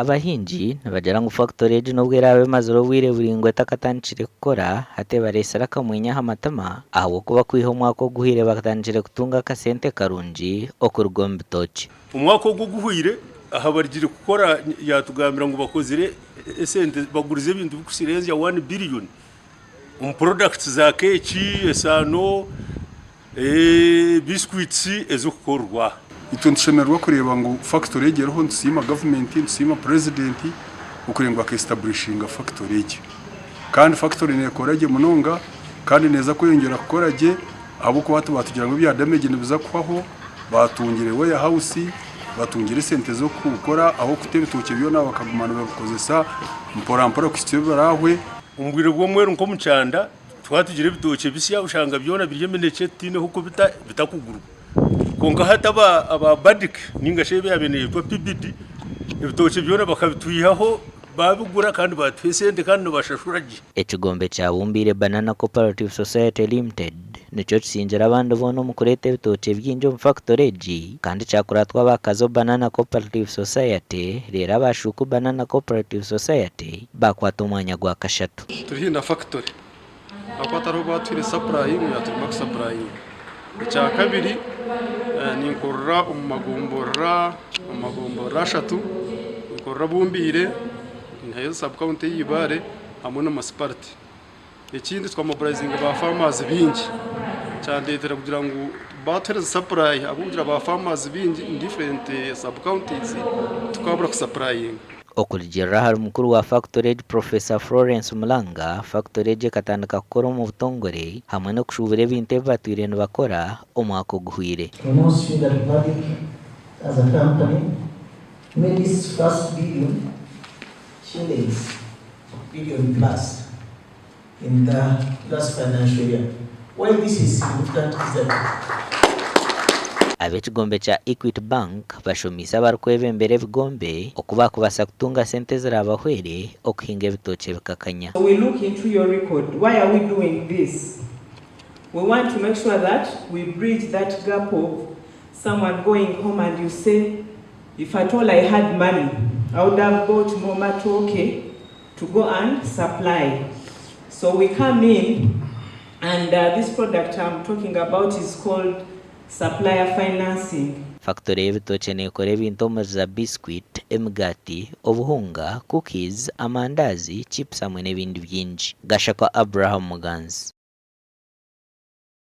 Abahingi nibagira ngu fakitore egi n'obu eraabe emazire obwire buraingwa etakatandikire kukora, hati ebareetsire akamwenyo aha matima ahabw'okuba kwiha omwaka oguhweire batandikire kutunga akasente karungi okuruga omu bitookye. Omwaka ogu oguhweire aha barugire kukora yaatugambira ngu bakozire esente bagurize ebintu birikusirenzya wani biriyoni omu porodakiti za keeki, esaano, biscuits ezirikukorwa aha. Itwe nitushemererwa kureeba ngu fakitori egi eriho, nitusiima gavumenti, nitusiima purezidenti okureeba ngu bakesitaburishinga fakitori egi. Kandi fakitori neekora gye munonga kandi neeza kweyongyera kukora gye ahabw'okuba hati baatugira ngu ebya damegi nibiza kuhwaho, baatungire weyahawusi, batungire esente z'okukora ah'okuta ebitookye byona bakaguma nibabikozesa mpora mpora kuhitsya obu biraahwe. Omu bwire bw'omweru nk'omu kyanda, Twaba tugira ebitookye bisya oshanga byona biri eminekye tutaine h'okubita bitakugurwa. Kwonka hati aba BADC ninga shi eyabaire neyetwa PBD ebitookye byona bakabitwihaho babigura kandi batuha esente kandi nibashashura gye. Ekigombe kya Bumbiire Banana Cooperative Society Limited nikyo kisingire abandi boona omu kureeta ebitookye bingi omu fakitore egi kandi kyakuratwa aba Kazo Banana Cooperative Society reero aba Shuuku Banana Cooperative Society baakwata omwanya gwa kashatu. Turi haihi na fakitore ahakuba tihariho owaatuhaire sapurayi ngu yaaturema kusapurayinga. Ekyakabiri ninkorera omu magomborora omu magomborora ashatu, ninkorera Bumbiire, nyihayo sabukawunti eya Ibare hamwe na munisiparite. Ekindi twamobilizinga ba faamazi baingi kyandeetera kugira ngu baatuheereza sapurayi ahabw'okugira ba faamazi baingi in different sabukawuntizi tukabura kusapurayinga. Okurugiirira ahari mukuru wa fakitore egi Professor Florence Mulanga, fakitore egi ekatandika kukora omu butongore hamwe n'okushuubura ebintu ebi batwire nibakora omwaka oguhweire. To announce you that Bardic as a company made its first billion shillings, billion plus in the last financial year. Why this is significant is that Ab'ekigombe kya Equity Bank bashomiise abarikwebembera ebigombe oku baakubaasa kutunga sente eziraabahwere okuhinga ebitookye bikakanya. We look into your record, why are we doing this? We want to make sure that we bridge that gap of someone going home and you say if at all I had money I would have bought more matooke to go and supply. So we come in and uh, this product I'm talking about is called supplier financing. Fakitore y'ebitookye neekora ebintu omuri za biscuit, emigaati, obuhunga, cookies, amandaazi, chips hamwe n'ebindi bingi. Gashakwa Abraham Muganzi.